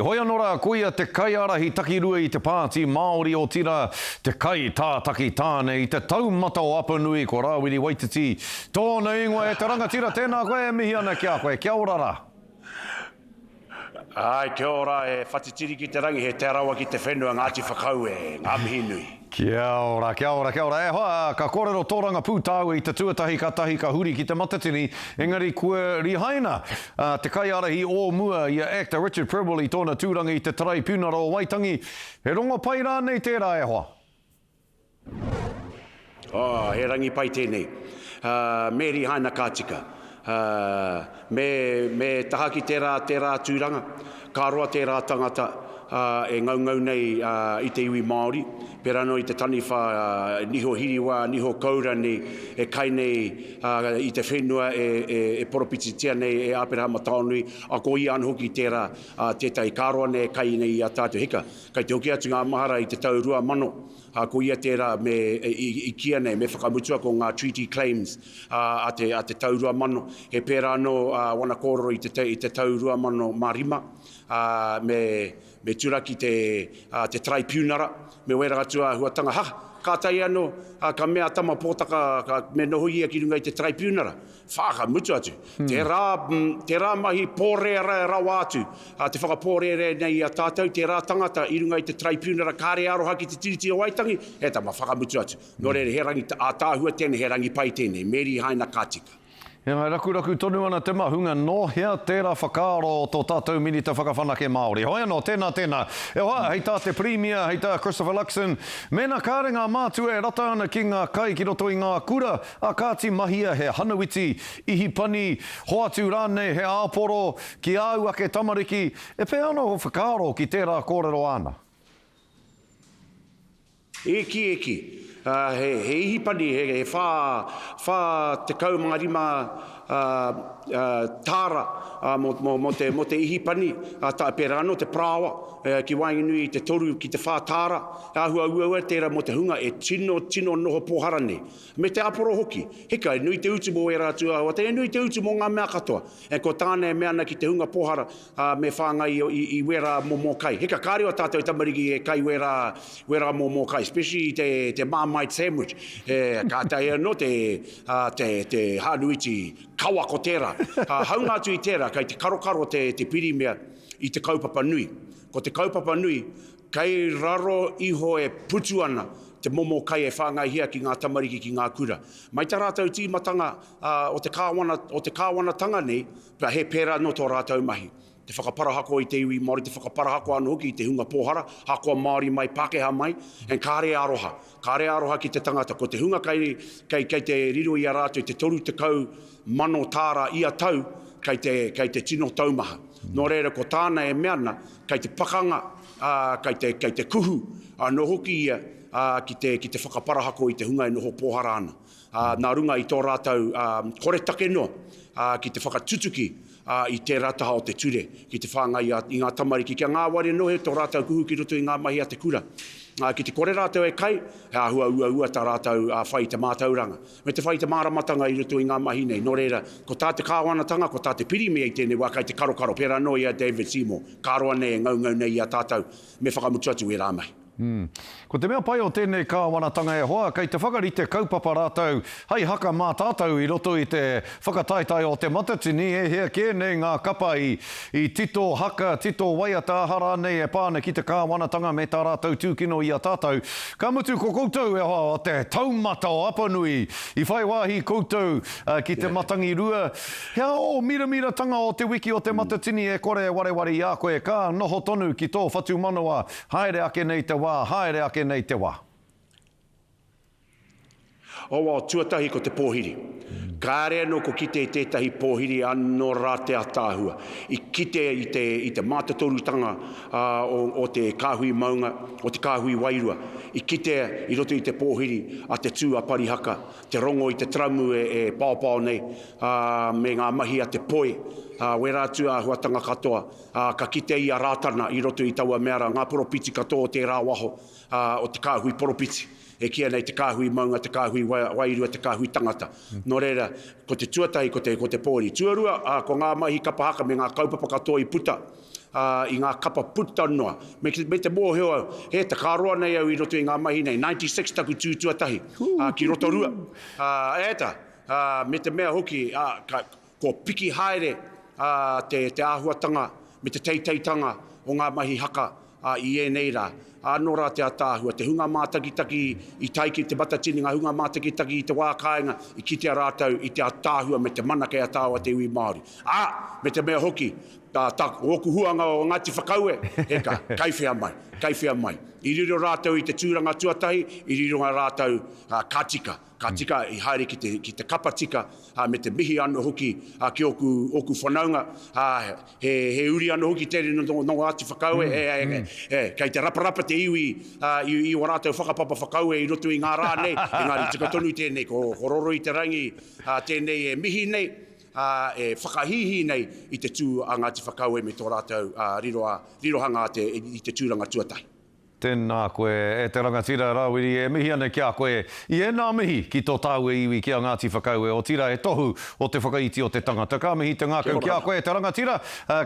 Hoi anō rā, koia te kaiārahi takirua i te Pāti Māori, otirā, te kaitātaki tāne i te taumata o Apanui, ko Rāwiri Waititi tōna ingoa. E te rangatira, tēnā koe e mihi ana ki a koe. Kia ora rā. Āe, kia ora, e whatitiri ki te rangi, he Te Arawa ki te whenua, Ngāti Whakaue, ngā mihi nui. Kia ora, kia ora, kia ora. E hoa, ka kōrero tōrangapū tāua i te tuatahi kātahi ka huri ki te Matatini, engari kua rihaina te kaiārahi o mua i a Act, a Richard Prebble i tōna tūranga i te Taraipiunara o Waitangi. He rongo pai rānei tērā e hoa? Oh, he rangi pai tēnei. Uh, me rihaina ka tika. Uh, me, me taha ki tērā, tērā tūranga, ka roa tērā tangata uh, e ngaungau nei uh, i te iwi Māori, pērā anō i te taniwha uh, niho hiriwā, niho koura nei, e kai nei uh, i te whenua e, e, e poropititia nei e Aperahama Taonui, a ko ia anō hoki tērā uh, tētahi ka roa nei e kai nei i a tātou. Hika, kei te hoki atu ngā mahara i te tau 2000, Ā, ko ia tērā me, i, i kīia nei, me whakamutua ko ngā treaty claims ā, a te, a te tau 2000. He pērā anō ā, wana kōrero i te, i te tau 2005, ā, me, me turaki te, ā, te taraipiunara, me wērā atu āhuatanga. Ha! Kātahi anō, ā, ka mea a Tama Pōtaka, ka, me noho ia ki runga i te taraipiunara. Whakamutu atu. Tērā, tērā mahi pōrērea rawa atu, te whakapōrērea nei i a tātou, tērā tangata i runga i te taraipiunara kāre e aroha ki te Tiriti o Waitangi, he tama, whakamutu atu. Nō reira, he rangi ātaahua tēnei, he rangi pai tēnei. Meri Haina ka tika. Engari rakuraku tonu ana te mahunga, nō hea tērā whakaaro o tō tātou Minita Whakawhanake Māori? Hoi anō, tēnā, tēnā. E hoa, hei tā te Pirimia, hei tā Christopher Luxon, mēnā kāre ngā mātua e rata ana ki ngā kai ki roto i ngā kura, A kāti mahia he hanawiti, ihipani, hoatu rānei he āporo ki āu ake tamariki, e pēhea ana ō whakaaro ki tērā kōrero āna? E ki, e ki. He, he ihipani, he, he whā, 45 tāra mō, mō, mō te, mō te ihipani, tā, pērā anō te parāoa, ki waenganui i te toru ki te whā tāra. He āhua uaua tērā mō te hunga e tino, tino noho pōhara nei. Me te aporo hoki. Hika, e nui te utu mō ērā atu āhuatanga, e nui te utu mō ngā mea katoa. E ko tāna e mea ana ki te hunga pōhara, ā, me whāngai i, i, i wērā momo kai. Hika, kāre ō tātou tamariki e kai wērā, wērā momo kai, especially te, te Marmite sandwich. E, kātahi anō te, ā, te, te hānuiti kawa ko tērā. Ā, haunga atu i tērā, kei te karokaro te, te pirimia i te kaupapa nui. Ko te kaupapa nui, Kei raro iho e putu ana te momo kai e whāngaihia ki ngā tamariki ki ngā kura. Mai tā rātou tīmatanga o te kāwana, o te kāwanatanga nei, pea he pērā anō tō rātou mahi. Te whakaparahako i te iwi Māori, te whakaparahako anō hoki i te hunga pōhara, ahakoa Māori mai, Pākehā mai, and kāre e aroha. Kāre e aroha ki te tangata. Ko te hunga kei, kei, kei te riro i a rātou te 30,000 tāra ia tau, kei te, kei te tino taumaha. Nō reira, ko tāna e mea ana, Kei te pakanga, ā, kei te, kei te kuhu anō hoki ia, ā, ki te, ki te whakaparahako i te hunga e noho pōhara ana, ā, nā runga i tō rātou, ā, koretake noa, ā, ki te whakatutuki, ā, i tērā taha o te ture, ki te whāngai i a, i ngā tamariki kia ngāwari anō he tō rātou kuhu ki roto i ngā mahi a te kura. Ā, ki te kore rātou e kai, he āhua uaua tā rātou, ā, whai i te mātauranga. Me te whai i te māramatanga i roto i ngā mahi nei. Nō reira, ko tā te kāwanatanga, ko tā te Pirimia i tēnei wā kai te karokaro, pērā anō i a David Seymour, ka roa nei e ngaungau nei i a tātou, me whakamutu atu ērā mahi. Mm. Ko te mea pai o tēnei kāwanatanga e hoa, kei te whakarite kaupapa rātou hei haka mā tātou i roto i te whakataetae o Te Matatini, e hia kē nei ngā kapa i, i tito haka, tito waiata aha rānei e pā ana ki te kāwanatanga me tā rātou tūkino i a tātou. Ka mutu ko koutou e hoa o te taumata o Apanui i whai wāhi koutou ki te Matangirua. He aha ō miramiratanga o te wiki o Te Matatini e kore e wareware i a koe, ka noho tonu ki tō whatumanawa, haere ake nei te wā, haere ake nei te wā. Awa, tuatahi ko te pōhiri. Kāre anō ko kite i tētahi pōhiri anō rā te ataahua. I kite i te, i te mātotorutanga o, o te kāhui maunga, o te kāhui wairua. I kitea i roto i te pōhiri a te tū a Parihaka, te rongo i te taramu e, e paopao nei, ā, me ngā mahi a te poi, ā, wērā atu āhuatanga katoa. Ā, ka kite i a Rātana i roto i taua mea rā, ngā poropiti katoa o tērā waho, ā, o te kāhui poropiti. E kīia nei te kāhui maunga, te kāhui wairua, te kāhui tangata. Nō reira, ko te tuatahi, ko te, ko te pōuri. Tuarua, ā, ko ngā mahi kapa haka me ngā kaupapa katoa i puta. I ngā kapa puta noa. Me, me te mōhio au, he te ka roa nei au i roto i ngā mahi nei, 96 taku tū tuatahi, ā, ki Rotorua. Ā, ēta, ā, me te mea hoki, ā, ka, kua piki haere, ā, te, te āhuatanga me te teiteitanga o ngā mahi haka, ā, i ēnei rā. Anō rā te ataahua, te hunga mātakitaki i tae ki Te Matatini, ngā hunga mātakitaki i te wā kāinga, i kitea rātou i te ataahua me te mana kei a tāua te iwi Māori. Ā, me te mea hoki, tā, tā, ōku huanga o Ngāti Whakaue, heka, kai whea mai, kai whea mai. I riro rātou i te tūranga tuatahi, i riro rātou, ā, ka tika, ka tika i haere ki te, ki te kapa tika, ā, me te mihi anō hoki, ā, ki ōku, ōku whanaunga, ā, he, he uri anō hoki tēnei nō, nō Ngāti Whakaue, e, e, e, kei te raparapa te iwi, ā, i, i ō rātou whakapapa Whakaue i roto i ngā rā nei, engari tika tonu tēnei, ko, ko Roro-i-te-rangi, ā, tēnei e mihi nei, ā, e whakahīhī nei i te tū a Ngāti Whakaue me tō rātou, ā, riroa, rirohanga te, i te tūranga tuatahi. Tēnā koe, e te rangatira Rawiri, e mihi ana ki a koe i ēnā mihi ki tō tāua iwi ki a Ngāti Whakaue, otirā he tohu o te whakaiti o te tangata. Ka mihi te ngākau ki a koe e te rangatira.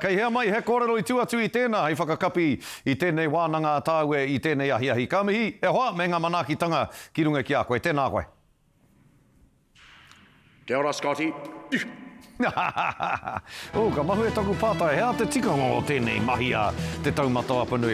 Kei hea mai he kōrero i tū atu i tēnā hei whakakapi i tēnei wānanga a tāua i tēnei ahiahi. Ka mihi, e hoa, me ngā manaakitanga ki runga ki a koe. Tēnā koe. Kia ora Scotty. Oh, ka mahue taku pātai, he aha te tikanga o tēnei mahi a Te Taumata o Apanui?